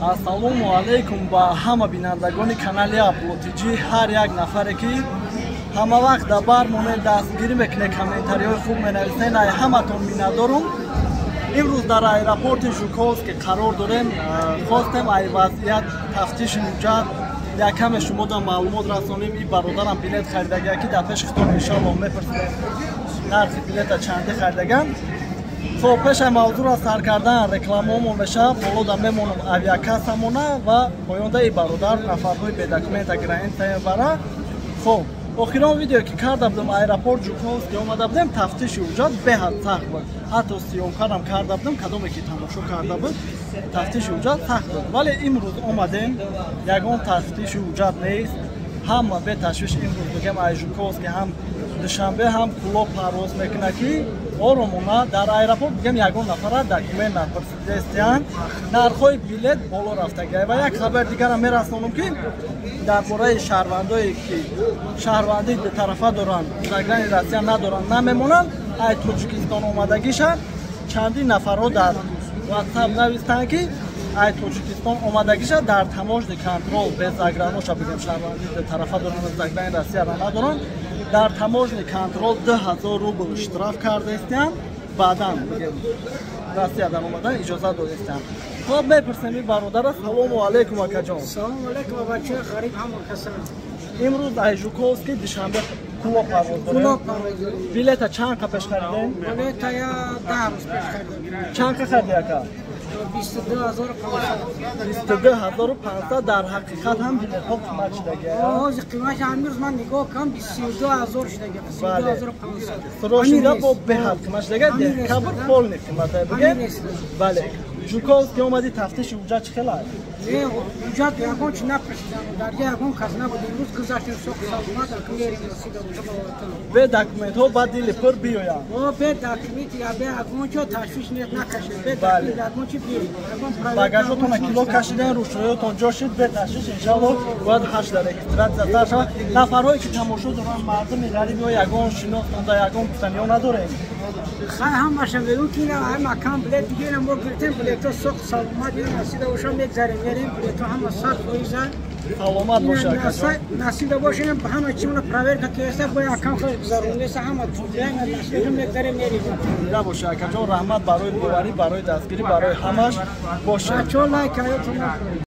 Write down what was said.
Ассалому алайкум ба ҳама бинандагони канали Аблотиҷӣ. Ҳар як нафаре ки ҳама вақт дар бар монед, дастгирӣ мекунед, комментариҳои хуб менависед, ай ҳаматон миннатдорум. Имрӯз дар аэропорти Жуковский қарор дорем. Хостем ай вазъият тафтиши ҳуҷҷат як каме шумода маълумот расонем. И бародарам билет харидагия, ки дар пеши худтон иншоалло мепурсем, нархи билета чанде харидаган. Хоб, пешаи мавзӯъро сар кардан рекламаомон мешавад. Болода мемонам авиакассамона ва поёнда и бародар нафарҳои бе документа граница мебара. Хоб, охирон видео ки карда будам, аэропорт Жуковский омада будем, тафтиши ҳуҷҷат беҳад сахт буд. Ҳатто съёмкарам карда будам, кадоме ки тамошо карда буд, тафтиши ҳуҷҷат сахт буд. Вале имрӯз омадем, ягон тафтиши ҳуҷҷат нест, ҳама беташвиш. Имрӯз бигем, ай Жуковский ҳам Душанбе, ҳам Кӯлоб парвоз мекунад, ки оромона дар аэропорт бигем, ягон нафара документ напурсидестиянд. Нархҳои билет боло рафтагиа. Ва як хабар дигарам мерасонам, ки дар бораи шаҳрвандое ки шаҳрвандии дутарафа доранд, заграни Россия надоранд, намемонанд. Ай Тоҷикистон омадагиша чандин нафарҳо дар Ватсап навистанд, ки ай Тоҷикистон омадагиша дар таможенный контроль без заграноша, бигем, шаҳрвандии дутарафа доранд, заграни Россияро надоранд, дар таможенный контроль 2000 рубл штраф кардаистиянд, баъдан бигем, Россия дар омадан иҷозат додистиянд. Хоб, мепурсем и бародара. Салому алайкум, акаҷон. Салому алайкум, бачаи ғариб, ҳама каса. Имрӯз ай Жуковский Душанбе, Кӯлоб парвоз дорем. Кӯлоб парвоз дорем. Билета чанд қа пеш харидем? Билета я 10 рӯз пеш харидем. Чанд қа хариди, ака? 22 500. 22 500. Дар ҳақиқат ҳам билетҳо қимат шудагия. Ҳозир қимат, ҳамирӯз ман нигоҳ кардам, 22 000 шудагия, 22 500. Срочныйда бо беҳад қимат шудагия, декабр полный қимата бигем. Бале, Жуковский омади, тафтиши ҳуҷҷат чӣ хел аст? Не, ҳуҷҷат ягон чи напурсидам, дар ягон кас набуд. Имрӯз гузаштем, соқ саломат, мерем, расида боша ба ватан. Бе документҳо ба дили пур биёянд. О, бе документ я бе ягон ҷо ташвиш нет, накашед, бе документ ягон чи биёед, ягон. Багажотона кило кашидан, рӯшноиётон ҷо шид, бе ташвиш. Иншалло, бояд 8 дар регистрация сар шавад. Нафарҳое ки тамошо доранд, мардуми ғариб ё ягон шинохтонда, ягон гуфтаниҳо надорем? Хай, ҳамаша мегӯм, ки ина макан билет бигирем, мо гирифтем билетҳо, соқ саломат расида боша, мегзарем, мерем. Билетҳо ҳама 100%. Саломат боша. Насида бошем, ҳама чимона проверка кеста, бо якам хел гузаронеса, ҳама насида, мегзарем, мерем. Зинда боша, акаҷон, раҳмат барои боварӣ, барои дастгирӣ, барои ҳамаш боша. Бачо, лайк аётон.